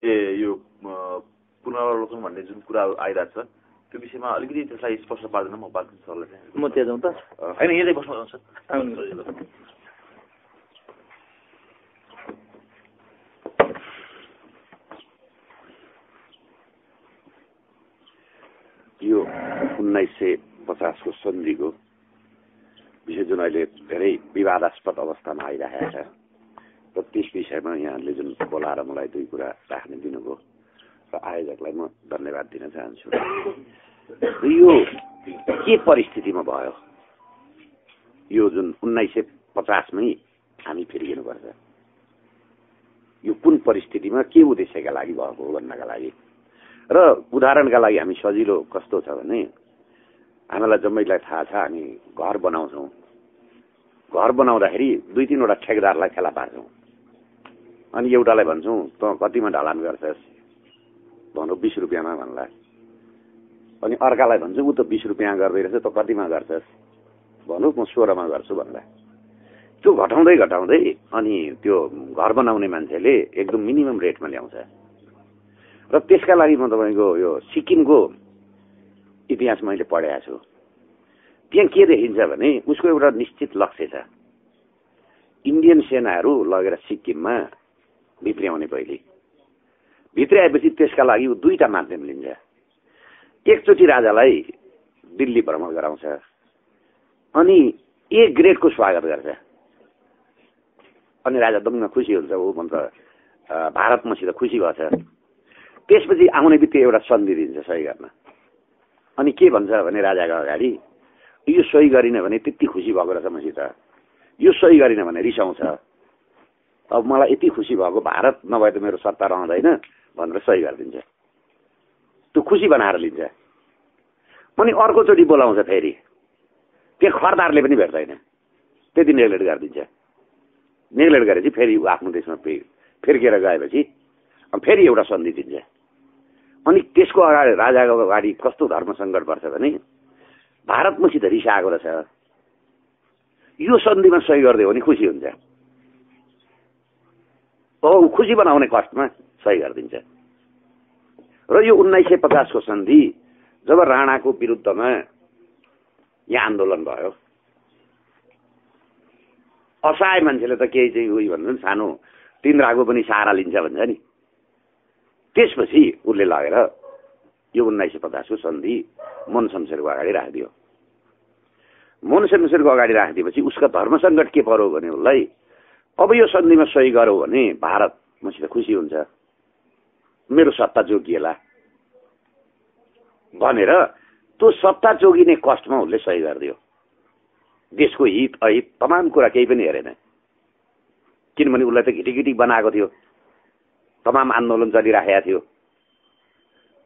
यो पुनरावलोकन भन्ने जुन कुरा आइरहेछ त्यो विषयमा अलिकति त्यसलाई स्पष्ट पार्दैन म बालकृष्ण सरलाई चाहिँ। म त्यहाँ जाउँ त? होइन, यहीँ बस्नुहुन्छ। यो 1950 को सन्धिको विषय जुन अहिले धेरै विवादास्पद अवस्थामा आइरहेको छ र त्यस विषयमा यहाँले जुन बोलाएर मलाई दुई कुरा राख्न दिनुभयो र आयोजकलाई म धन्यवाद दिन चाहन्छु। यो के परिस्थितिमा भयो? यो जुन 1950 मै हामी फिर्किनुपर्छ, यो कुन परिस्थितिमा के उद्देश्यका लागि भएको हो भन्नका लागि। र उदाहरणका लागि हामी सजिलो कस्तो छ भने हामीलाई जम्मैलाई थाहा छ, हामी घर बनाउँछौँ। घर बनाउँदाखेरि 2-3 वटा ठेकेदारलाई फेला पार्छौँ। अनि एउटालाई भन्छौँ त कतिमा ढलान गर्छस्, भनौँ 20 रुपियाँमा भन्ला। अनि अर्कालाई भन्छौँ ऊ त 20 रुपियाँ गर्दै रहेछ, त कतिमा गर्छस्, भनौँ म 16मा गर्छु भन्ला। त्यो घटाउँदै घटाउँदै अनि त्यो घर बनाउने मान्छेले एकदम मिनिमम रेटमा ल्याउँछ। र त्यसका लागि म तपाईँको यो सिक्किमको इतिहास मैले पढेको छु। त्यहाँ के देखिन्छ भने उसको एउटा निश्चित लक्ष्य छ। इन्डियन सेनाहरू लगेर सिक्किममा भित्र्याउने, पहिले भित्र्याएपछि त्यसका लागि ऊ 2टा माध्यम लिन्छ। एकचोटि राजालाई दिल्ली भ्रमण गराउँछ अनि A ग्रेडको स्वागत गर्छ। अनि राजा दम्न खुसी हुन्छ, ऊ भन्छ भारत मसित खुसी भएछ। त्यसपछि आउने बित्तिकै एउटा सन्धि दिन्छ सही गर्न। अनि के भन्छ भने राजाको अगाडि, यो सही गरिन भने त्यति खुसी भएको रहेछ मसित, यो सही गरिन भने रिसाउँछ, अब मलाई यति खुसी भएको भारत नभए त मेरो सत्ता रहँदैन भनेर सही गरिदिन्छ। त्यो खुसी बनाएर लिन्छ। अनि अर्कोचोटि बोलाउँछ फेरि, त्यो खरदारले पनि भेट्दैन, त्यति नेग्लेक्ट गरिदिन्छ। नेग्लेक्ट गरेपछि फेरि आफ्नो देशमा फिर्केर गएपछि फेरि एउटा सन्धि दिन्छ। अनि त्यसको अगाडि राजाको अगाडि कस्तो धर्म सङ्कट पर्छ भने भारत मसित रिसाएको रहेछ, यो सन्धिमा सही गरिदियो भने खुसी हुन्छ। औ खुसी बनाउने कष्टमा सही गरिदिन्छ। र यो 1950 को सन्धि जब राणाको विरुद्धमा यहाँ आन्दोलन भयो, असहाय मान्छेले त केही चाहिँ उयो भन्नु सानो 3 रागो पनि सहारा लिन्छ भन्छ नि। त्यसपछि उसले लगेर यो 1950 को सन्धि मन शमशेरको अगाडि राखिदियो। मन शमशेरको अगाडि राखिदिएपछि उसका धर्म सङ्कट के पर्यो भने उसलाई अब यो सन्धिमा सही गर्यो भने भारत मसित खुसी हुन्छ, मेरो सत्ता जोगिएला भनेर त्यो सत्ता जोगिने कष्टमा उसले सही गरिदियो। देशको हित अहित तमाम कुरा केही पनि हेरेन, किनभने उसलाई त घिटिघिटी बनाएको थियो, तमाम आन्दोलन चलिराखेको थियो।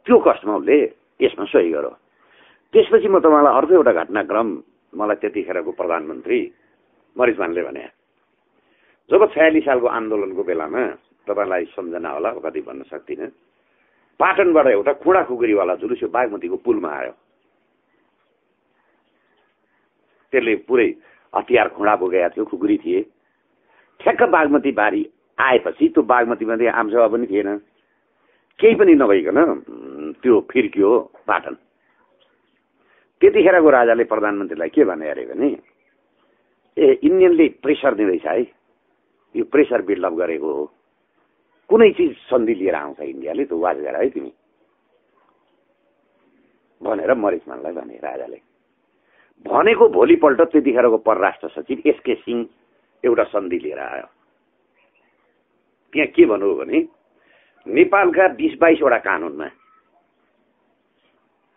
त्यो कष्टमा उसले यसमा सही गर्यो। त्यसपछि म तपाईँलाई अर्को एउटा घटनाक्रम मलाई त्यतिखेरको प्रधानमन्त्री मरिचमानले भने, जब 46 सालको आन्दोलनको बेलामा तपाईँलाई सम्झना होला, कति भन्न सक्दिनँ, पाटनबाट एउटा खुँडा खुकुरीवाला जुलुस यो बागमतीको पुलमा आयो। त्यसले पुरै हतियार खुँडा बोकेका थियो, खुकुरी थिए। ठ्याक्क बागमती बारी आएपछि त्यो बागमतीमा चाहिँ आमसभा पनि थिएन, केही पनि नभइकन त्यो फिर्कियो पाटन। त्यतिखेरको राजाले प्रधानमन्त्रीलाई के भने अरे भने, ए इन्डियनले प्रेसर दिँदैछ है, यो प्रेसर बिल्डअप गरेको हो, कुनै चिज सन्धि लिएर आउँछ इन्डियाले, त्यो वाच गर है तिमी भनेर मरिचमानलाई भने राजाले। भनेको भोलिपल्ट त्यतिखेरको परराष्ट्र सचिव एसके सिंह एउटा सन्धि लिएर आयो। त्यहाँ के भन्नु भने नेपालका 20-22 वटा कानुनमा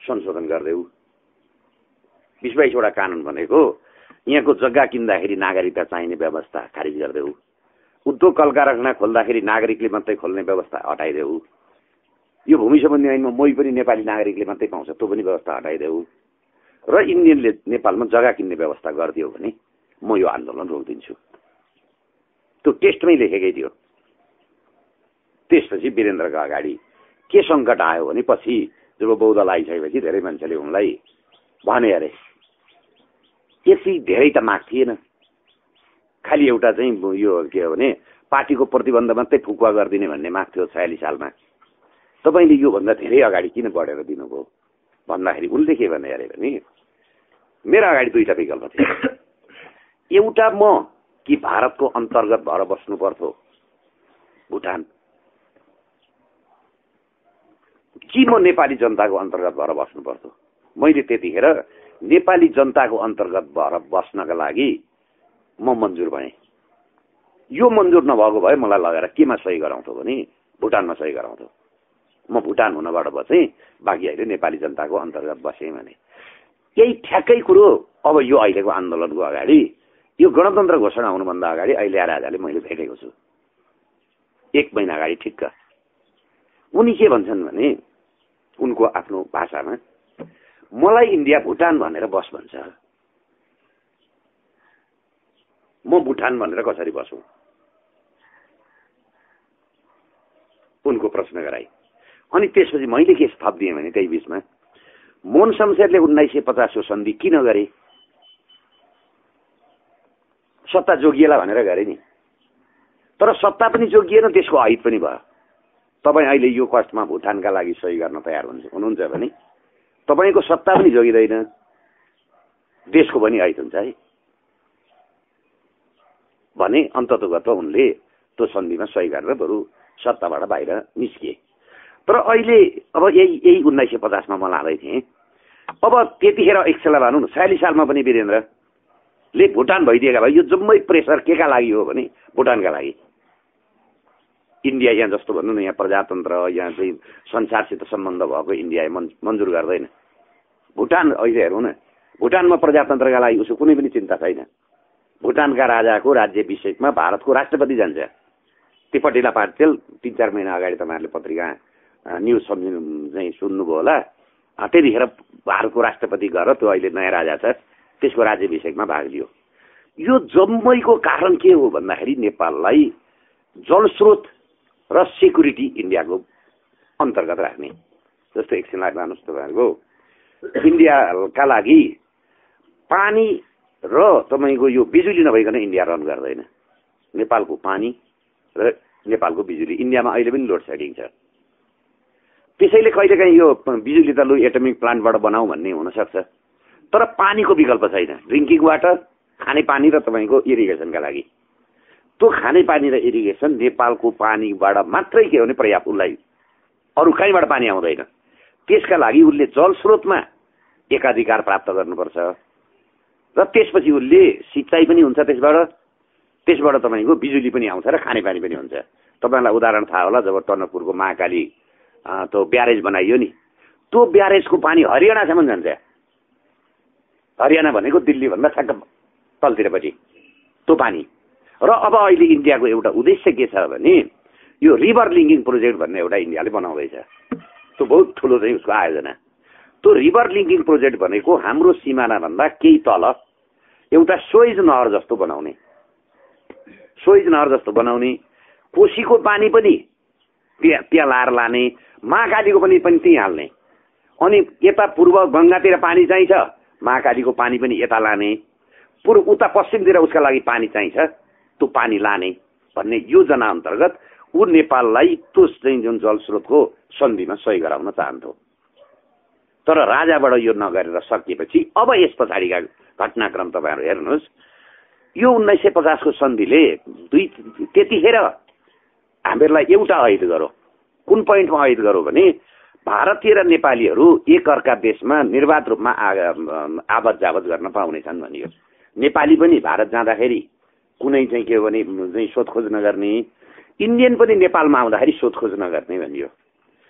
संशोधन गरिदेऊ। 20-22 वटा कानुन भनेको यहाँको जग्गा किन्दाखेरि नागरिकता चाहिने व्यवस्था खारिज गरिदेऊ, उद्योग कल कारखाना खोल्दाखेरि नागरिकले मात्रै खोल्ने व्यवस्था हटाइदेऊ, यो भूमि सम्बन्धी ऐनमा मोही पनि नेपाली नागरिकले मात्रै पाउँछ त्यो पनि व्यवस्था हटाइदेऊ, र इन्डियनले नेपालमा जग्गा किन्ने व्यवस्था गरिदियो भने म यो आन्दोलन रोकिदिन्छु। त्यो टेस्टमै लेखेकै थियो। त्यसपछि वीरेन्द्रका अगाडि के सङ्कट आयो भने पछि जब बौद्धल आइसकेपछि धेरै मान्छेले उनलाई भने अरे यति धेरै त माग थिएन, खालि एउटा चाहिँ यो के हो भने पार्टीको प्रतिबन्ध मात्रै फुकुवा गरिदिने भन्ने माग थियो 46 सालमा। तपाईँले योभन्दा धेरै अगाडि किन बढेर दिनुभयो भन्दाखेरि उनले के भने अरे भने मेरो अगाडि दुईटा विकल्प थियो। एउटा म कि भारतको अन्तर्गत भएर बस्नु पर्थ्यो भुटान, कि म नेपाली जनताको अन्तर्गत भएर बस्नु पर्थ्यो। मैले त्यतिखेर नेपाली जनताको अन्तर्गत भएर बस्नका लागि म मन्जुर भएँ। यो मन्जुर नभएको भए मलाई लगेर केमा सही गराउँथ्यो भने भुटानमा सही गराउँथ्यो। म भुटान हुनबाट बसेँ, बाँकी अहिले नेपाली जनताको अन्तर्गत बसेँ भने यही ठ्याक्कै कुरो अब यो अहिलेको आन्दोलनको अगाडि, यो गणतन्त्र घोषणा हुनुभन्दा अगाडि अहिले राजाले मैले भेटेको छु 1 महिना अगाडि ठिक्क। उनी के भन्छन् भने उनको आफ्नो भाषामा मलाई इन्डिया भुटान भनेर बस भन्छ, म भुटान भनेर कसरी बसौँ उनको प्रश्न गराए। अनि त्यसपछि मैले के थप दिएँ भने त्यही बिचमा मोहन शमशेरले 1950 को सन्धि किन गरे, सत्ता जोगिएला भनेर गरे नि, तर सत्ता पनि जोगिएन, त्यसको अहित पनि भयो। तपाईँ अहिले यो कष्टमा भुटानका लागि सही गर्न तयार हुनुहुन्छ भने तपाईँको सत्ता पनि जोगिँदैन, देशको पनि अहित हुन्छ है भने अन्ततोगत उनले त्यो सन्धिमा सही गरेर बरु सत्ताबाट बाहिर निस्किए। तर अहिले अब यही 1950 मा म लाँदै थिएँ। अब त्यतिखेर एकछिनलाई भनौँ न 46 सालमा पनि वीरेन्द्रले भुटान भइदिएका भए यो जम्मै प्रेसर केका लागि हो भने भुटानका लागि। इन्डिया यहाँ जस्तो भन्नु न, यहाँ प्रजातन्त्र, यहाँ चाहिँ संसारसित सम्बन्ध भएको इन्डिया मन्जुर गर्दैन। भुटान अहिले हेरौँ न, भुटानमा प्रजातन्त्रका लागि उसको कुनै पनि चिन्ता छैन। भुटानका राजाको राज्याभिषेकमा भारतको राष्ट्रपति जान्छ। त्यो पटेला पाटेल 3-4 महिना अगाडि तपाईँहरूले पत्रिका न्युज चाहिँ सुन्नुभयो होला। त्यतिखेर भारतको राष्ट्रपति गएर त्यो अहिले नयाँ राजा छ त्यसको राज्याभिषेकमा भाग लियो। यो जम्मैको कारण के हो भन्दाखेरि नेपाललाई जलस्रोत र सेक्युरिटी इन्डियाको अन्तर्गत राख्ने। जस्तो एकछिन लाग्नुहोस् तपाईँहरूको इन्डियाका लागि पानी र तपाईँको यो बिजुली नभइकन इन्डिया रन गर्दैन। नेपालको पानी र नेपालको बिजुली, इन्डियामा अहिले पनि लोड सेडिङ छ। त्यसैले कहिलेकाहीँ यो बिजुली त लु एटमिक प्लान्टबाट बनाऊ भन्ने हुनसक्छ, तर पानीको विकल्प छैन। ड्रिङ्किङ वाटर, खानेपानी र तपाईँको इरिगेसनका लागि त्यो खानेपानी र इरिगेसन नेपालको पानीबाट मात्रै के हो भने पर्याप्त, उसलाई अरू कहीँबाट पानी आउँदैन। त्यसका लागि उसले जलस्रोतमा एकाधिकार प्राप्त गर्नुपर्छ र त्यसपछि उसले सिँचाइ पनि हुन्छ, त्यसबाट तपाईँको बिजुली पनि आउँछ र खानेपानी पनि हुन्छ। तपाईँलाई उदाहरण थाहा होला, जब टनकपुरको महाकाली त्यो ब्यारेज बनाइयो नि, त्यो ब्यारेजको पानी हरियाणासम्म जान्छ। हरियाणा भनेको दिल्लीभन्दा ठ्याक्क तलतिरपट्टि त्यो पानी। र अब अहिले इन्डियाको एउटा उद्देश्य के छ भने यो रिभर लिङ्किङ प्रोजेक्ट भन्ने एउटा इन्डियाले बनाउँदैछ। त्यो बहुत ठुलो चाहिँ उसको आयोजना। त्यो रिभर लिङ्किङ प्रोजेक्ट भनेको हाम्रो सिमानाभन्दा केही तल एउटा सोइज नहर जस्तो बनाउने, कोशीको पानी पनि त्यहाँ लाएर लाने, महाकालीको पनि त्यहीँ हाल्ने, अनि यता पूर्व गङ्गातिर पानी चाहिन्छ, महाकालीको पानी पनि यता लाने, उता पश्चिमतिर उसका लागि पानी चाहिन्छ, त्यो पानी लाने भन्ने योजना अन्तर्गत ऊ नेपाललाई त्यो चाहिँ जुन जलस्रोतको सन्धिमा सही गराउन चाहन्थ्यो। तर राजाबाट यो नगरेर सकिएपछि अब यस पछाडिका घटनाक्रम तपाईँहरू हेर्नुहोस्। यो 1950 को सन्धिले त्यतिखेर हामीहरूलाई एउटा अहित गरो। कुन पोइन्टमा अहित गरो भने भारतीय र नेपालीहरू एकअर्का देशमा निर्वाध रूपमा आवत जावत गर्न पाउनेछन् भनियो। नेपाली पनि भारत जाँदाखेरि कुनै चाहिँ के हो भने चाहिँ सोधखोज नगर्ने, इन्डियन पनि नेपालमा आउँदाखेरि सोधखोज नगर्ने भनियो।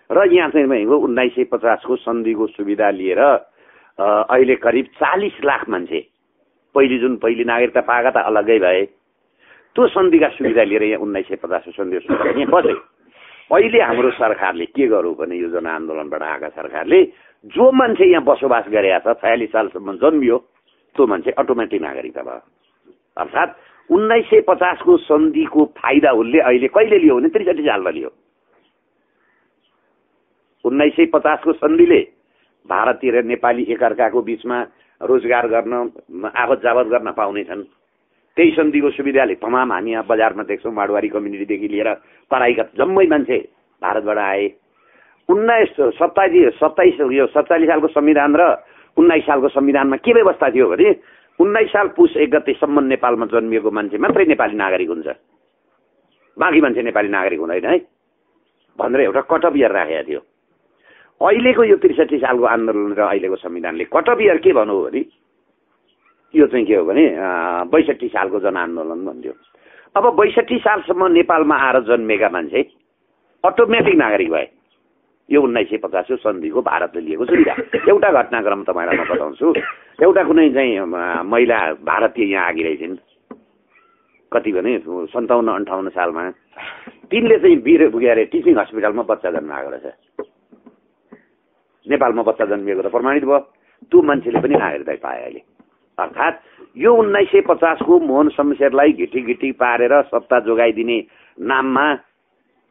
र यहाँ चाहिँ भनेको 1950 को सन्धिको सुविधा लिएर अहिले करिब 40 लाख मान्छे पहिली नागरिकता पाएका त अलग्गै भए, त्यो सन्धिका सुविधा लिएर यहाँ 1950 को सन्धिको सुविधा यहाँ बसे। अहिले हाम्रो सरकारले के गर्यो भने यो जनआन्दोलनबाट आएका सरकारले जो मान्छे यहाँ बसोबास गरेका छ 46 सालसम्म जन्मियो त्यो मान्छे अटोमेटिक नागरिकता भयो। अर्थात् 1950 को सन्धिको फाइदा उसले अहिले कहिले लियो भने 63 सालमा लियो। 1950 को सन्धिले भारतीय र नेपाली एकअर्काको बीचमा रोजगार गर्न, आवत जावत गर्न पाउनेछन्। त्यही सन्धिको सुविधाले तमाम हामी यहाँ बजारमा देख्छौँ, माडवारी कम्युनिटीदेखि लिएर तराईका जम्मै मान्छे भारतबाट आए। 27 यो 47 सालको संविधान र 19 सालको संविधानमा के व्यवस्था थियो भने 19 साल पुस 1 गतेसम्म नेपालमा जन्मिएको मान्छे मात्रै नेपाली नागरिक हुन्छ, बाँकी मान्छे नेपाली नागरिक हुँदैन है भनेर एउटा कटअफ इयर राखेको थियो। अहिलेको यो 63 सालको आन्दोलन र अहिलेको संविधानले कटअफ इयर के भन्नु हो भने यो चाहिँ के हो भने 62 सालको जनआन्दोलन भन्थ्यो। अब 62 सालसम्म नेपालमा आएर जन्मेका मान्छे अटोमेटिक नागरिक भए। यो 1950 सन्धिको भारतले लिएको सुविधा। एउटा घटनाक्रम तपाईँलाई म बताउँछु। एउटा कुनै चाहिँ महिला भारतीय यहाँ आगिरहेछन्, कति भने 57-58 सालमा तिनले चाहिँ बिर पुगेर टिचिङ हस्पिटलमा बच्चा जन्माएको रहेछ। नेपालमा बच्चा जन्मिएको त प्रमाणित भयो। त्यो मान्छेले पनि नागरिकता पाए अहिले। अर्थात् यो 1950 को मोहन शमशेरलाई घिटी पारेर सत्ता जोगाइदिने नाममा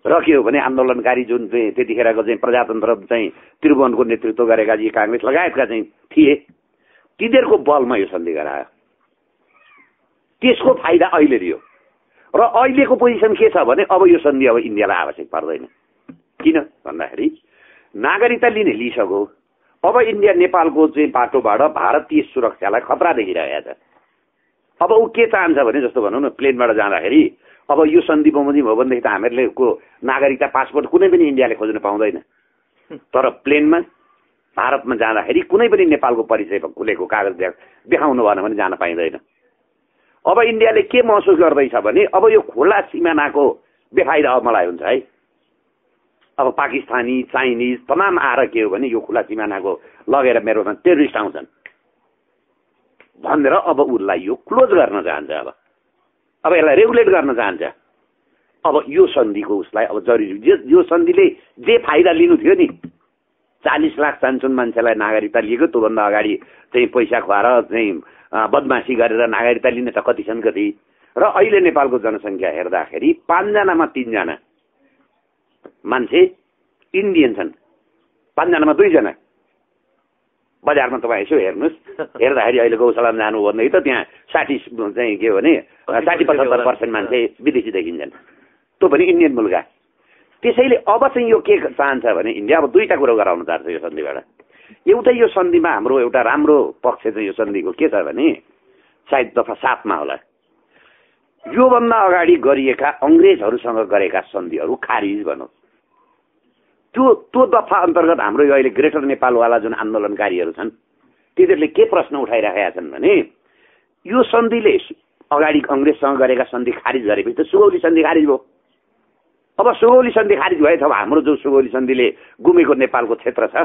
र के हो भने आन्दोलनकारी जुन चाहिँ त्यतिखेरको चाहिँ प्रजातन्त्र चाहिँ त्रिभुवनको नेतृत्व गरेका जी काङ्ग्रेस लगायतका चाहिँ थिए, तिनीहरूको बलमा यो सन्धि गरायो। त्यसको फाइदा अहिले लियो र अहिलेको पोजिसन के छ भने अब यो सन्धि अब इन्डियालाई आवश्यक पर्दैन। किन भन्दाखेरि नागरिकता लिइसक्यो। अब इन्डिया नेपालको चाहिँ बाटोबाट भारतीय सुरक्षालाई खतरा देखिरहेको छ। अब ऊ के चाहन्छ भने जस्तो भनौँ न, प्लेनबाट जाँदाखेरि अब यो सन्धि बमोजिम हो भनेदेखि त हामीहरूले को नागरिकता पासपोर्ट कुनै पनि इन्डियाले खोज्न पाउँदैन। तर प्लेनमा भारतमा जाँदाखेरि कुनै पनि नेपालको परिचय खुलेको कागज देखाउनु भएन भने जान पाइँदैन। अब इन्डियाले के महसुस गर्दैछ भने अब यो खुला सिमानाको बेफाइदा अब मलाई हुन्छ है। अब पाकिस्तानी चाइनिज तमाम आएर के हो भने यो खुला सिमानाको लगेर मेरोमा टेररिस्ट आउँछन् भनेर अब उसलाई यो क्लोज गर्न चाहन्छ। अब यसलाई रेगुलेट गर्न चाहन्छ। अब यो सन्धिको उसलाई अब जरुरी, यो सन्धिले जे फाइदा लिनु थियो नि, 40 लाख चान्चुन मान्छेलाई नागरिकता लिएको, त्योभन्दा अगाडि चाहिँ पैसा खुवाएर चाहिँ बदमासी गरेर नागरिकता लिने त कति छन् कति। र अहिले नेपालको जनसङ्ख्या हेर्दाखेरि 5 जनामा 3 जना मान्छे इन्डियन छन्, 5 जनामा 2 जना। बजारमा तपाईँ यसो हेर्नुहोस्, हेर्दाखेरि अहिले गौशालामा जानु भन्दै त त्यहाँ 60 चाहिँ के भने 60-75% मान्छे विदेशी देखिन्छन्, त्यो पनि इन्डियन मुलुका। त्यसैले अब चाहिँ यो के चाहन्छ भने इन्डिया अब दुईटा कुरो गराउन चाहन्छ यो सन्धिबाट। एउटा यो सन्धिमा हाम्रो एउटा राम्रो पक्ष चाहिँ यो सन्धिको के छ भने सायद दफा 7 मा होला, योभन्दा अगाडि गरिएका अङ्ग्रेजहरूसँग गरेका सन्धिहरू खारिज भनौँ। त्यो दफा अन्तर्गत हाम्रो यो अहिले ग्रेटर नेपालवाला जुन आन्दोलनकारीहरू छन् तिनीहरूले के प्रश्न उठाइरहेका छन् भने यो सन्धिले अगाडि अङ्ग्रेजसँग गरेका सन्धि खारिज गरेपछि त सुगौली सन्धि खारिज भयो। अब सुगौली सन्धि खारिज भए अथवा हाम्रो जो सुगौली सन्धिले गुमेको नेपालको क्षेत्र छ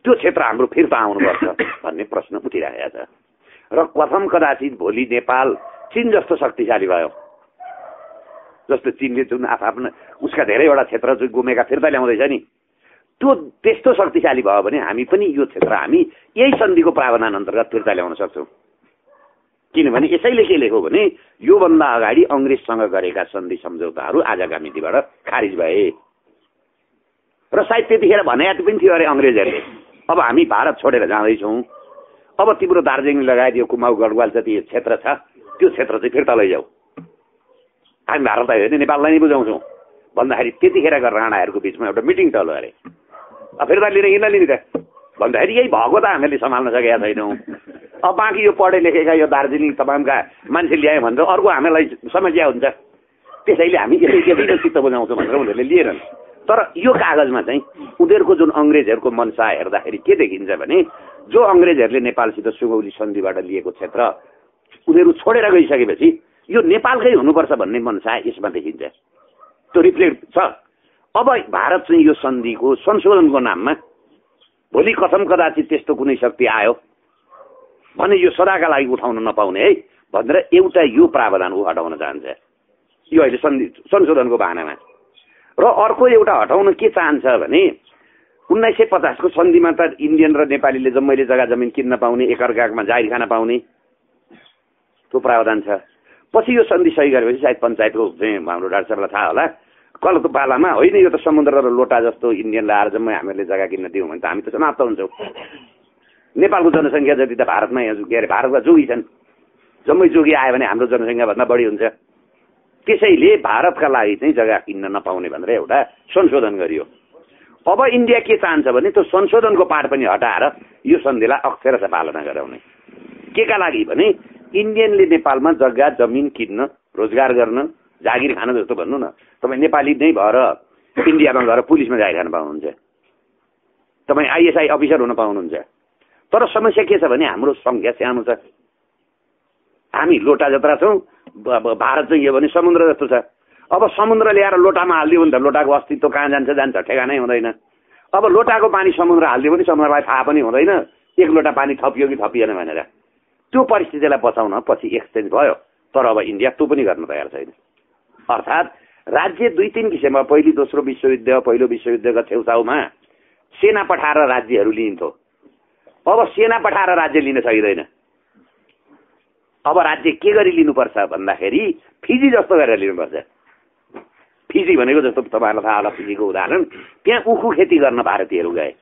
त्यो क्षेत्र हाम्रो फिर्ता आउनुपर्छ भन्ने प्रश्न उठिरहेको छ। र कथम कदाचित भोलि नेपाल चीन जस्तो शक्तिशाली भयो, जस्तो चीनले जुन आफ्ना उसका धेरैवटा क्षेत्र जो गुमेका फिर्ता ल्याउँदैछ नि, त्यो त्यस्तो शक्तिशाली भयो भने हामी पनि यो क्षेत्र हामी यही सन्धिको प्रावधान अन्तर्गत फिर्ता ल्याउन सक्छौँ। किनभने यसैले के लेख्यो भने योभन्दा अगाडि अङ्ग्रेजसँग गरेका सन्धि सम्झौताहरू आजका मितिबाट खारिज भए। र सायद त्यतिखेर भने पनि थियो अरे अङ्ग्रेजहरूले, अब हामी भारत छोडेर जाँदैछौँ, अब तिम्रो दार्जिलिङ लगायत यो कुमाउ गढवाल जति क्षेत्र छ त्यो क्षेत्र चाहिँ फिर्ता लैजाऊ, हामी भारतलाई होइन नेपाललाई नै बुझाउँछौँ भन्दाखेरि त्यतिखेरका राणाहरूको बिचमा एउटा मिटिङ चल्यो अरे। फिर्ता लिने कि नलिने त भन्दाखेरि यही भएको त हामीले सम्हाल्न सकेका छैनौँ। अब बाँकी यो पढे लेखेका यो दार्जिलिङ तमामका मान्छे ल्यायो भने त अर्को हामीलाई समस्या हुन्छ, त्यसैले हामी यसै चित्त बुझाउँछौँ भनेर उनीहरूले लिएनन्। तर यो कागजमा चाहिँ उनीहरूको जुन अङ्ग्रेजहरूको मनसा हेर्दाखेरि के देखिन्छ भने जो अङ्ग्रेजहरूले नेपालसित सुगौली सन्धिबाट लिएको क्षेत्र उनीहरू छोडेर गइसकेपछि यो नेपालकै हुनुपर्छ भन्ने मनसा यसमा देखिन्छ, त्यो रिफ्लेक्ट छ। अब भारत चाहिँ यो सन्धिको संशोधनको नाममा भोलि कसम कदाचित त्यस्तो कुनै शक्ति आयो भने यो सदाका लागि उठाउन नपाउने है भनेर एउटा यो प्रावधान ऊ हटाउन चाहन्छ यो अहिले संशोधनको बहानामा। र अर्को एउटा हटाउन के चाहन्छ भने 1950 को सन्धिमा त इन्डियन र नेपालीले जम्मैले जग्गा जमिन किन्न पाउने, एकअर्कामा जागिर खान पाउने त्यो प्रावधान छ। पछि यो सन्धि सही गरेपछि सायद पञ्चायतको चाहिँ हाम्रो डाक्टर साहबलाई थाहा होला, कलको पालामा होइन यो त समुद्र र लोटा जस्तो इन्डियनलाई आएर जम्मै हामीहरूले जग्गा किन्न दियौँ भने त हामी त समाप्त हुन्छौँ। नेपालको जनसङ्ख्या जति त भारतमा यहाँ के अरे भारतमा जोगी छन्, जम्मै जोगी आयो भने हाम्रो जनसङ्ख्याभन्दा बढी हुन्छ। त्यसैले भारतका लागि चाहिँ जग्गा किन्न नपाउने भनेर एउटा संशोधन गरियो। अब इन्डिया के चाहन्छ भने त्यो संशोधनको पाठ पनि हटाएर यो सन्धिलाई अक्षरशः पालना गराउने। के का लागि भने इन्डियनले नेपालमा जग्गा जमिन किन्न, रोजगार गर्न, जागिर खान जस्तो भन्नु न, तपाईँ नेपाली नै भएर इन्डियामा गएर पुलिसमा जागिर खान पाउनुहुन्छ, तपाईँ आइएसआई अफिसर हुन पाउनुहुन्छ। तर समस्या के छ भने हाम्रो सङ्ख्या सानो छ, हामी लोटा जत्रा छौँ। भारत चाहिँ यो भने समुद्र जस्तो छ। अब समुद्र ल्याएर लोटामा हालिदियो भने त लोटाको अस्तित्व कहाँ जान्छ ठेगानै हुँदैन। अब लोटाको पानी समुद्र हालिदियो भने समुद्रलाई थाहा पनि हुँदैन एक लोटा पानी थपियो कि थपिएन भनेर। त्यो परिस्थितिलाई बचाउन पछि एक्सचेन्ज भयो, तर अब इन्डिया त्यो पनि गर्न तयार छैन। अर्थात् राज्य 2-3 किसिममा, पहिलो दोस्रो विश्वयुद्ध, पहिलो विश्वयुद्धका छेउछाउमा सेना पठाएर राज्यहरू लिइन्थ्यो। अब सेना पठाएर राज्य लिन सकिँदैन। अब राज्य के गरी लिनुपर्छ भन्दाखेरि फिजी जस्तो गरेर लिनुपर्छ। फिजी भनेको जस्तो तपाईँहरूलाई थाहा होला, फिजीको उदाहरण, त्यहाँ उखु खेती गर्न भारतीयहरू गए,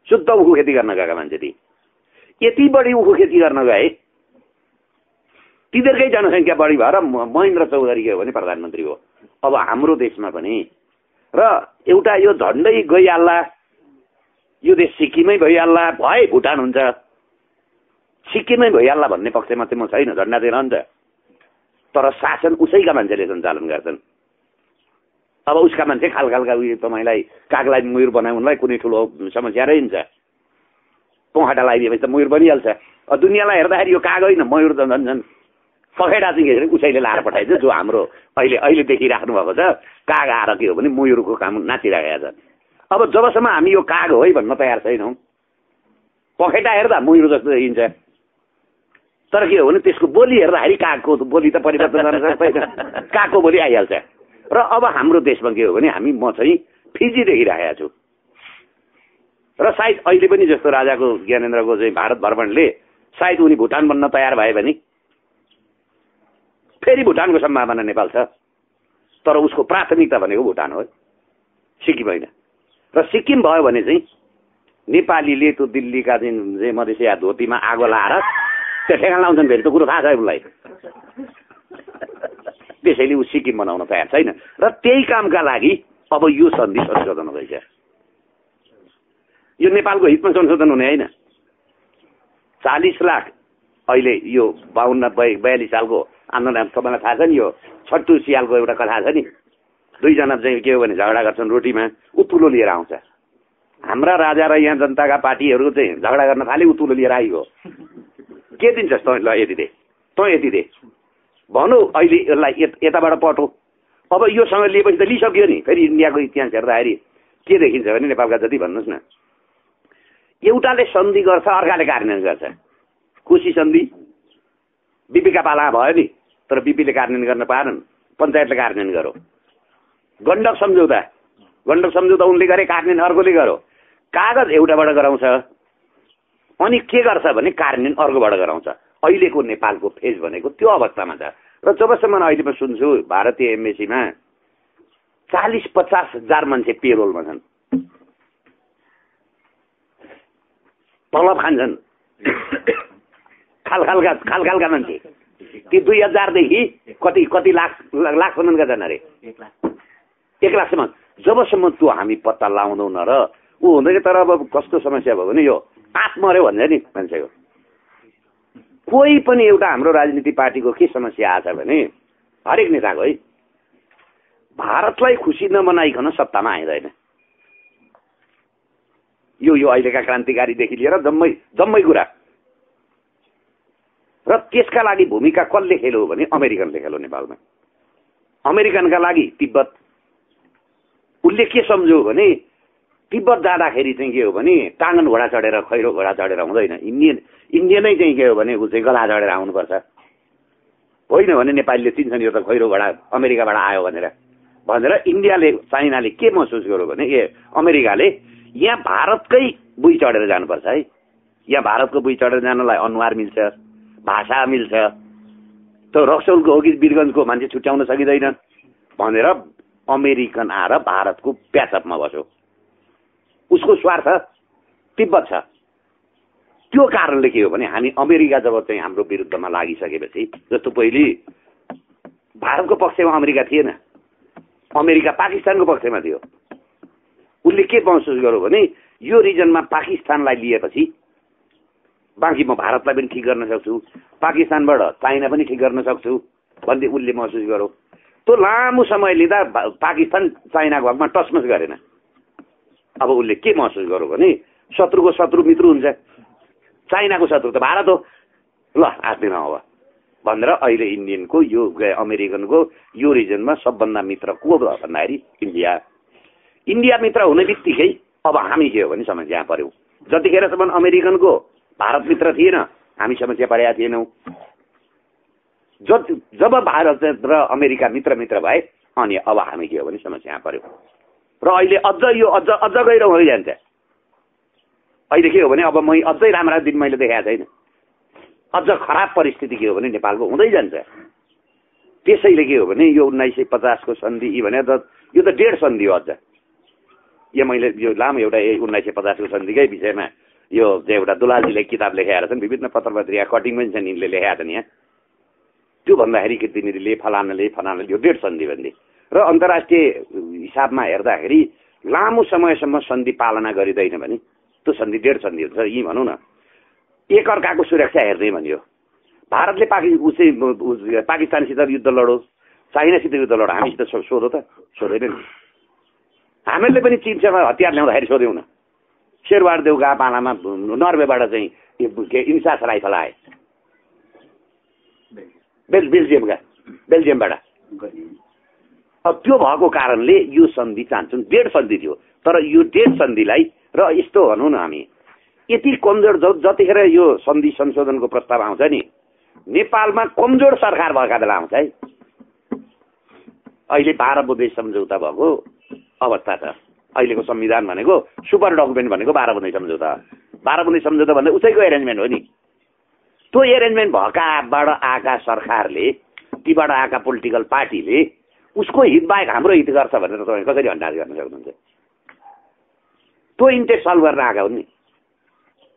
शुद्ध उखु खेती गर्न गएका मान्छे ती यति बढी उखु खेती गर्न गए, तिनीहरूकै जनसङ्ख्या बढी भएर महेन्द्र चौधरी गयो भने प्रधानमन्त्री हो। अब हाम्रो देशमा पनि र एउटा यो झन्डै गइहाल्ला, यो देश सिक्किमै भइहाल्ला, भए भुटान हुन्छ, सिक्किमै भइहाल्ला भन्ने पक्षमा चाहिँ म छैन। झन्डा चाहिँ रहन्छ, तर शासन उसैका मान्छेले सञ्चालन गर्छन्। अब उसका मान्छे खालखालका उयो तपाईँलाई कागलाई मयूर बनाउनलाई कुनै ठुलो समस्या रहन्छ, पखेटा लगाइदिएपछि त मयूर बनिहाल्छ। दुनियाँलाई हेर्दाखेरि यो काग होइन, मयूर त झन् पखेटा चाहिँ उसैले लाएर पठाइन्छ, जो हाम्रो अहिले देखिराख्नु भएको छ। काग आएर के हो भने मयूरको काम नाचिरहेको छ। अब जबसम्म हामी यो काग हो है भन्न तयार छैनौँ, पखेटा हेर्दा मयूर जस्तो देखिन्छ, तर के हो भने त्यसको बोली हेर्दाखेरि कागको बोली त परिवर्तन गर्न सक्दैन, कागको बोली आइहाल्छ। र अब हाम्रो देशमा के हो भने म चाहिँ फिजी देखिरहेको छु। र सायद अहिले पनि जस्तो राजाको ज्ञानेन्द्रको चाहिँ भारत भ्रमणले सायद उनी भुटान बन्न तयार भए भने फेरि भुटानको सम्भावना नेपाल छ, तर उसको प्राथमिकता भनेको भुटान हो, सिक्किम होइन। र सिक्किम भयो भने चाहिँ नेपालीले त्यो दिल्लीका चाहिँ मधेसिया धोतीमा आगो लाएर त्यो ठेगान लाउँछन् फेरि, त्यो कुरो थाहा छ उसलाई। त्यसैले ऊ सिक्किम बनाउन तयार छैन। र त्यही कामका लागि अब यो सन्धि संशोधन हुँदैछ। यो नेपालको हितमा संशोधन हुने होइन। 40 लाख अहिले यो 52-42 सालको आन्दोलन तपाईँलाई थाहा छ नि, यो छट्टु सियालको एउटा कथा छ नि, 2 जना चाहिँ के हो भने झगडा गर्छन् रोटीमा, उत्तुलो लिएर आउँछ। हाम्रा राजा र यहाँ जनताका पार्टीहरू चाहिँ झगडा गर्न थाले, उत्तुलो लिएर आइगयो। के दिन्छस् तँ, ल यति दे, तँ यति दे भनौ, अहिले यसलाई यताबाट पटो। अब योसँग लिएपछि त लिइसक्यो नि। फेरि इन्डियाको इतिहास हेर्दाखेरि के देखिन्छ भने नेपालका जति भन्नुहोस् न, एउटाले सन्धि गर्छ, अर्काले कार्यान्वयन गर्छ। कोशी सन्धि बिपीका पाला भयो नि, तर बिपीले कार्यान्वयन गर्न पाएनन्, पञ्चायतले कार्यान्वयन गरो। गण्डक सम्झौता उनले गरे, कार्यान्वयन अर्कोले गरो। कागज एउटाबाट गराउँछ, अनि के गर्छ भने कार्यान्वयन अर्कोबाट गराउँछ। अहिलेको नेपालको फेज भनेको त्यो अवस्थामा छ। र जबसम्म अहिले म सुन्छु भारतीय एम्बेसीमा 40-50 हजार मान्छे पेरोलमा छन्, तलब खान्छन्, खालखालका मान्छे। ती 2000 देखि कति लाखसम्मका छन् अरे, 1 लाखसम्म। जबसम्म त्यो हामी पत्ता लगाउँदैनौँ र ऊ हुँदैन। तर अब कस्तो समस्या भयो भने यो आत्महत्या भन्छ नि मान्छेको, कोही पनि एउटा हाम्रो राजनीतिक पार्टीको के समस्या आछ भने हरेक नेताको है, भारतलाई खुसी नमनाइकन सत्तामा आइँदैन। यो अहिलेका क्रान्तिकारीदेखि लिएर जम्मै कुरा। र त्यसका लागि भूमिका कसले खेल्यो भने अमेरिकनले खेल्यो नेपालमा। अमेरिकनका लागि तिब्बत, उसले के सम्झ्यो भने तिब्बत जाँदाखेरि चाहिँ के हो भने टाँगन घोडा चढेर, खैरो घोडा चढेर हुँदैन, इन्डियनै चाहिँ के हो भने ऊ चाहिँ गला चढेर आउनुपर्छ। होइन भने नेपालीले चिन्छन् यो त खैरो घोडा अमेरिकाबाट आयो भनेर इन्डियाले, चाइनाले के महसुस गर्यो भने अमेरिकाले यहाँ भारतकै बुई चढेर जानुपर्छ है। यहाँ भारतको बुई चढेर जानलाई अनुहार मिल्छ, भाषा मिल्छ, त्यो रक्सौलको हो कि वीरगन्जको मान्छे छुट्याउन सकिँदैन भनेर अमेरिकन आएर भारतको प्याचअपमा बस्यो। उसको स्वार्थ तिब्बत छ। त्यो कारणले के हो भने हामी अमेरिका जब चाहिँ हाम्रो विरुद्धमा लागिसकेपछि, जस्तो पहिले भारतको पक्षमा अमेरिका थिएन, अमेरिका पाकिस्तानको पक्षमा थियो। उसले उसले के महसुस गर्यो भने यो रिजनमा पाकिस्तानलाई लिएपछि बाँकी म भारतलाई पनि ठिक गर्न सक्छु, पाकिस्तानबाट चाइना पनि ठिक गर्न सक्छु भन्दै उसले महसुस गर्यो। त्यो लामो समय लिँदा पाकिस्तान चाइनाको हकमा टचमच गरेन। अब उसले के महसुस गर्यो भने शत्रुको शत्रु मित्र हुन्छ, चाइनाको शत्रु त भारत हो, ल आत्दिन अब भनेर अहिले इन्डियनको यो अमेरिकनको यो रिजनमा सबभन्दा मित्र को भन्दाखेरि इन्डिया मित्र हुने बित्तिकै अब हामी के हो भने समस्या पर्यौँ। जतिखेरसम्म अमेरिकनको भारत मित्र थिएन हामी समस्या परेका थिएनौँ। जब भारत र अमेरिका मित्र भए अनि अब हामी के हो भने समस्या पर्यो र अहिले अझ गहिरो हुँदै जान्छ। अहिले के हो भने अब अझै राम्रा दिन मैले देखाएको छैन, अझ खराब परिस्थिति के हो भने नेपालको हुँदै जान्छ। त्यसैले के हो भने यो 1950 को सन्धि भने यो त डेढ सन्धि हो। अझ यो मैले यो लामो एउटा 1950 को सन्धिकै विषयमा यो एउटा दुलालजीले किताब लेखेका छन्, विभिन्न पत्र पत्रिका कटिङ पनि छन् यिनले लेखेका छन् यहाँ। त्यो भन्दाखेरि के तिनीहरूले फलानाले यो डेढ सन्धि भन्ने र अन्तर्राष्ट्रिय हिसाबमा हेर्दाखेरि लामो समयसम्म सन्धि पालना गरिँदैन भने त्यो सन्धि डेढ सन्धि हुन्छ। यी भनौँ न एकअर्काको सुरक्षा हेर्दै भनियो। भारतले पाकिस्तानसित युद्ध लडो, चाइनासित युद्ध लडो, हामीसित सोधो त सोधेन नि। हामीहरूले पनि चीनसँग हतियार ल्याउँदाखेरि सोध्यौँ न। शेरवार देउगा पालामा नर्वेबाट चाहिँ इन्सास राइफल आए, बेल्जियमबाट। अब त्यो भएको कारणले यो सन्धि चाहन्छौँ। डेढ सन्धि थियो, तर यो डेढ सन्धिलाई र यस्तो भनौँ न हामी यति कमजोर जतिखेर यो सन्धि संशोधनको प्रस्ताव आउँछ नि नेपालमा कमजोर सरकार भएका बेला आउँछ है। अहिले 12 बुँदे सम्झौता भएको अवस्था छ। अहिलेको संविधान भनेको सुपर डकुमेन्ट भनेको 12 बुँदे सम्झौता। 12 बुँदे सम्झौता भन्दा उसैको एरेन्जमेन्ट हो नि। त्यो एरेन्जमेन्ट भएकाबाट आएका सरकारले, तीबाट आएका पोलिटिकल पार्टीले उसको हित बाहेक हाम्रो हित गर्छ भनेर तपाईँ कसरी अन्दाज गर्न सक्नुहुन्छ? त्यो इन्ट्रेस्ट सल्भ गर्न आएका हुन् नि।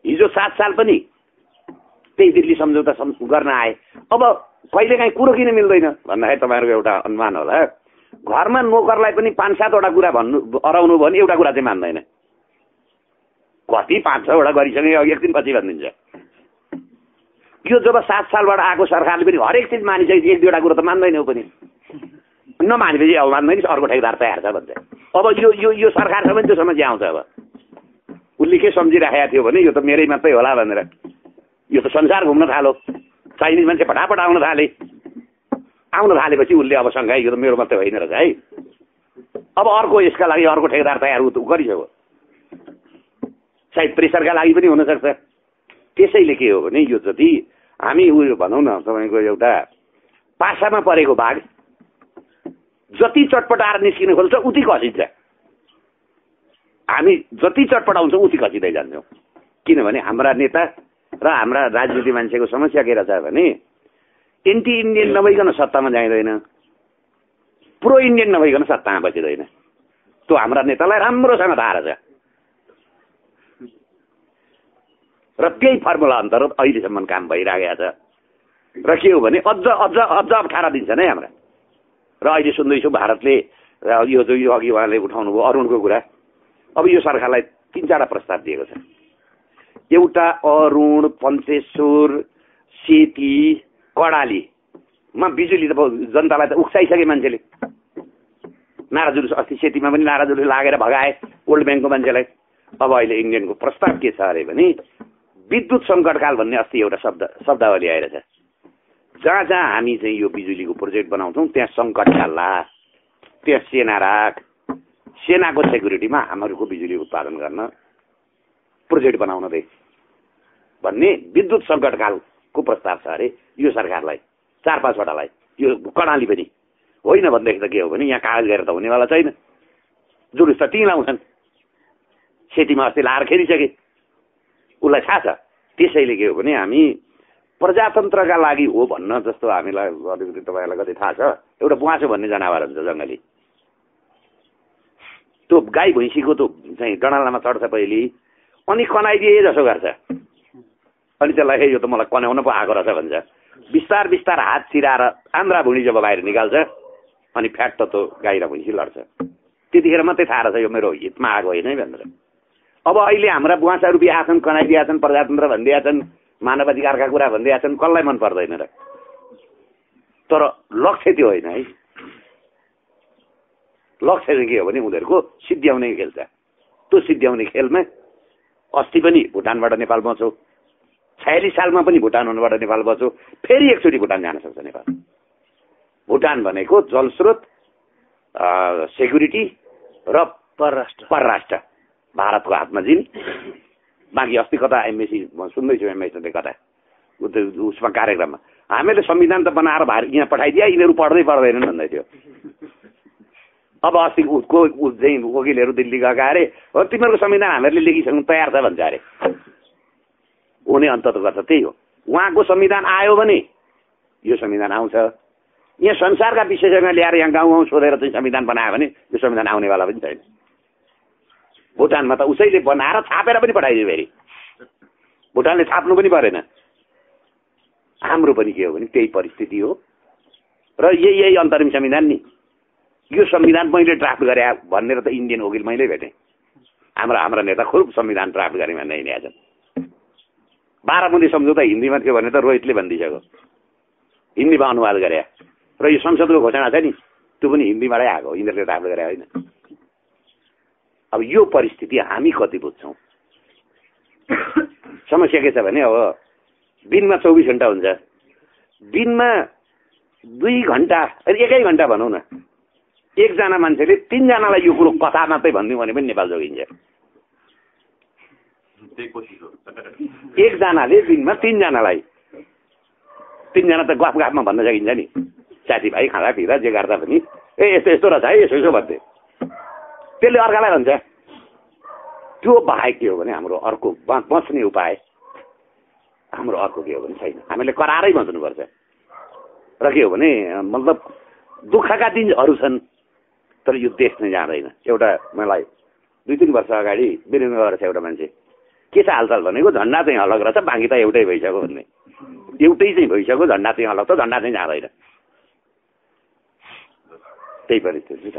हिजो 7 साल पनि त्यही दिल्ली सम्झौता गर्न आए। अब कहिलेकाहीँ कुरो किन मिल्दैन भन्दाखेरि तपाईँहरूको एउटा अनुमान होला, घरमा नोकरलाई पनि 5-7 वटा कुरा अराउनु भयो भने एउटा कुरा चाहिँ मान्दैन। कति 5-6 वटा गरिसक्यो एक दिन पछि भनिदिन्छ। यो जब 7 सालबाट आएको सरकारले पनि हरेक चिज मानिसकेपछि 1-2वटा कुरो त मान्दैनौ पनि। नमानेपछि अब मान्दैन, अर्को ठेकेदार तयार छ भन्छ। अब यो सरकारसँग पनि त्यो समस्या आउँछ। अब उसले के सम्झिराखेको थियो भने यो त मेरै मात्रै होला भनेर। यो त संसार घुम्न थाल्यो, चाइनिज मान्छे फटाफट आउन थालेपछि उसले अब सँगै यो त मेरो मात्रै होइन रहेछ है, अब अर्को यसका लागि अर्को ठेकेदार तयार गरिसक्यो। सायद प्रेसरका लागि पनि हुनसक्छ। त्यसैले के हो भने यो जति हामी उयो भनौँ न तपाईँको एउटा पासामा परेको भाग जति चटपटाएर निस्किन खोज्छ उति खसिन्छ। हामी जति चटपटाउँछौँ उति खसिँदै जान्छौँ। किनभने हाम्रा नेता र हाम्रा राजनीति मान्छेको समस्या के रहेछ भने एन्टी इन्डियन नभइकन सत्तामा जाँदैन, प्रो इन्डियन नभइकन सत्तामा बसिँदैन। त्यो हाम्रा नेतालाई राम्रोसँग थाहा रहेछ र त्यही फर्मुला अन्तर्गत अहिलेसम्म काम भइरहेको छ। र के हो भने अझ 18 दिन छ नै हाम्रा। र अहिले सुन्दैछु भारतले यो अघि उहाँले उठाउनु भयो अरुणको कुरा। अब यो सरकारलाई 3-4 प्रस्ताव दिएको छ। एउटा अरुण, पञ्चेश्वर, सेती, कडालीमा बिजुली त जनतालाई त उक्साइसके मान्छेले। नारा जुलुस अस्ति सेतीमा पनि नारा जुलुस लागेर भगाए वर्ल्ड ब्याङ्कको मान्छेलाई। अब अहिले इन्डियनको प्रस्ताव के छ अरे भने विद्युत सङ्कटकाल भन्ने अस्ति एउटा शब्दावली आइरहेछ। जहाँ हामी चाहिँ यो बिजुलीको प्रोजेक्ट बनाउँछौँ त्यहाँ सङ्कटकाल ला, त्यहाँ सेना राख, सेनाको सेक्युरिटीमा हामीहरूको बिजुली उत्पादन गर्न प्रोजेक्ट बनाउन दे भन्ने विद्युत सङ्कटकालको प्रस्ताव छ अरे यो सरकारलाई। 4-5 वटालाई यो कडाली पनि होइन भनेदेखि त के हो भने यहाँ कागज गरेर त हुनेवाला छैन। जुलुस त ती लाउँछन्। सेतीमा अस्ति लाएर खेलिसके, उसलाई थाहा छ। त्यसैले के हो भने हामी प्रजातन्त्रका लागि हो भन्न जस्तो हामीलाई अलिकति तपाईँलाई कति थाहा छ, एउटा बुवासो भन्ने जनावर हुन्छ जङ्गली। त्यो गाई भैँसीको त्यो चाहिँ डडालामा चढ्छ पहिले अनि कनाइदिए जसो गर्छ। अनि त्यसलाई यो त मलाई कनाउन पो आएको रहेछ भन्छ। बिस्तार बिस्तार हात छिराएर आन्द्रा भुँडी जब बाहिर निकाल्छ अनि फ्याट त त्यो गाई र भैँसी लड्छ। त्यतिखेर मात्रै थाहा रहेछ यो मेरो हितमा आएको होइन है भनेर। अब अहिले हाम्रा बुवासाहरू बिहा छन्, कनाइदिया छन्, प्रजातन्त्र भनिदिया छन्, मानवाधिकारका कुरा भनिदिया छन्, कसलाई मन पर्दैन र? तर लक्ष्य त्यो होइन है। लक्ष्य चाहिँ के हो भने उनीहरूको सिद्ध्याउने खेल छ। त्यो सिद्ध्याउने खेलमा अस्ति पनि भुटानबाट नेपाल बच्यो, 46 सालमा पनि भुटानबाट नेपाल बच्यो, फेरि एकचोटि भुटान जान सक्छ नेपाल। भुटान भनेको जलस्रोत, सेक्युरिटी र परराष्ट्र भारतको हातमा जिन। बाँकी अस्ति कता एमएसी सुन्दैछु, एमएसले कता उसमा कार्यक्रममा हामीले संविधान त बनाएर यहाँ पठाइदिए, यिनीहरू पढ्दै पढ्दैनन् भन्दै थियो। अब अस्ति चाहिँ वकिलहरू दिल्ली गएका अरे, हो तिमीहरूको संविधान हामीहरूले लेखिसक्नु तयार छ भन्छ अरे। हुने अन्त त गर्छ त्यही हो। उहाँको संविधान आयो भने यो संविधान आउँछ। यहाँ संसारका विशेषज्ञ ल्याएर यहाँ गाउँ सोधेर चाहिँ संविधान बनायो भने यो संविधान आउनेवाला पनि छैन। भुटानमा त उसैले बनाएर छापेर पनि पठाइदियो फेरि, भुटानले छाप्नु पनि परेन। हाम्रो पनि के हो भने त्यही परिस्थिति हो र यही अन्तरिम संविधान नि। यो संविधान मैले ड्राफ्ट गरे भनेर त इन्डियन वकिल मैले भेटेँ। हाम्रा नेता खुब संविधान ड्राफ्ट गरे भन्ने हिँडेका छन्। 12 बुँदे सम्झौता हिन्दीमा थियो भने त रोहितले भनिदिइसक्यो, हिन्दीमा अनुवाद गरे। र यो संसदको घोषणा छ नि, त्यो पनि हिन्दीबाटै आएको, यिनीहरूले ड्राफ्ट गरे होइन। अब यो परिस्थिति हामी कति बुझ्छौँ? समस्या के छ भने अब दिनमा 24 घण्टा हुन्छ, दिनमा 2 घण्टा 1 घण्टा भनौँ न, एकजना मान्छेले 3 जनालाई यो कुरो कथा मात्रै भनिदिउँ भने पनि नेपाल जोगिन्छ। एकजनाले दिनमा 3 जनालाई, 3 जना त गफमा भन्न सकिन्छ नि, साथीभाइ खाँदा पिँदा जे गर्दा पनि ए यस्तो यस्तो रहेछ है, यसो भन्थे, त्यसले अर्कालाई भन्छ। त्यो बाहेक के हो भने हाम्रो अर्को बच्ने उपाय हाम्रो अर्को के हो भने छैन। हामीले करारै बच्नुपर्छ। र के हो भने मतलब दुःखका दिनहरू छन्, तर यो देश नै जाँदैन। एउटा मलाई 2-3 वर्ष अगाडि बिरुङ गरेछ एउटा मान्छे, के छ हालचाल भनेको झन्डा चाहिँ अलग रहेछ, बाँकी त एउटै भइसक्यो भन्ने। एउटै चाहिँ भइसक्यो, झन्डा चाहिँ अलग त झन्डा चाहिँ जाँदैन। त्यही परिस्थिति छ।